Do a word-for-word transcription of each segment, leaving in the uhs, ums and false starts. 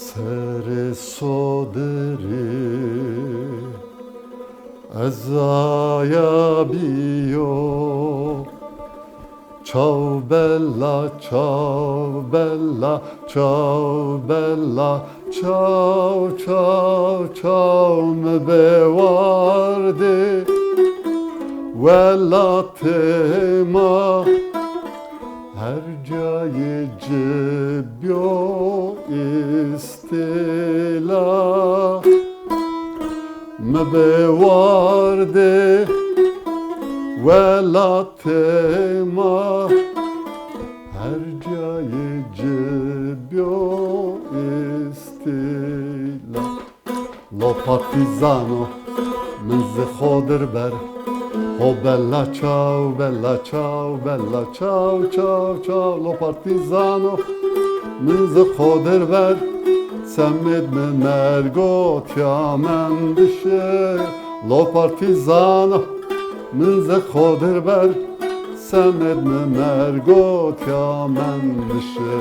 Serê sodirî ez aya bîyo. Çaw bela, çaw bela, çaw bela, çaw, çaw, çaw mi bê wardê welatê ma. Her cayê ci bîyo îstîla. Mi bê wardê welatê ma. Her cayê ci bîyo îstîla. Lo partîzano, min zi xo dir ber. Ho bela çaw, bela çaw, bela çaw, çaw, çaw. Lo partîzano, min zi xo dir ber. Semêd mi mergo tîya mendişe. Lo partîzano, min zi xo dir ber. Semêd mi mergo tîya mendişe.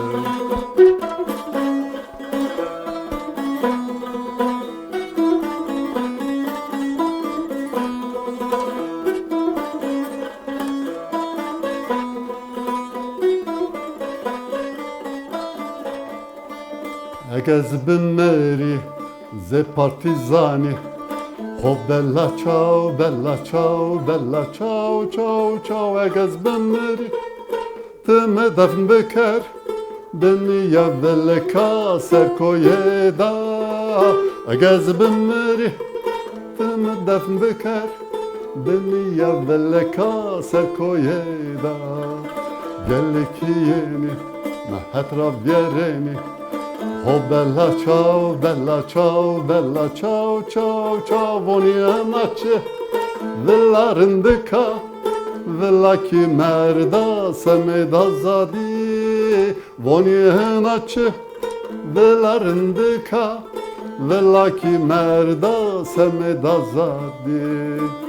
Eg ez bimirî zê partîzanî, xo bela çaw, bela çaw, bela çaw, çaw, çaw. Eg ez bimirî, ti mi defn biker, binî ya vilika ser koyê da. Eg ez bimirî, ti mi defn biker, binî ya vilika ser koyê da. Gelekî yenî, mi het ra vêrenî. Ho bela çaw, bela çaw, bela çaw, çaw, çaw. Vonî hena çi, vila rindika, vila kî merda semêd azadî. Vonî hena çi, vila rindika, vila kî merda semêd azadî.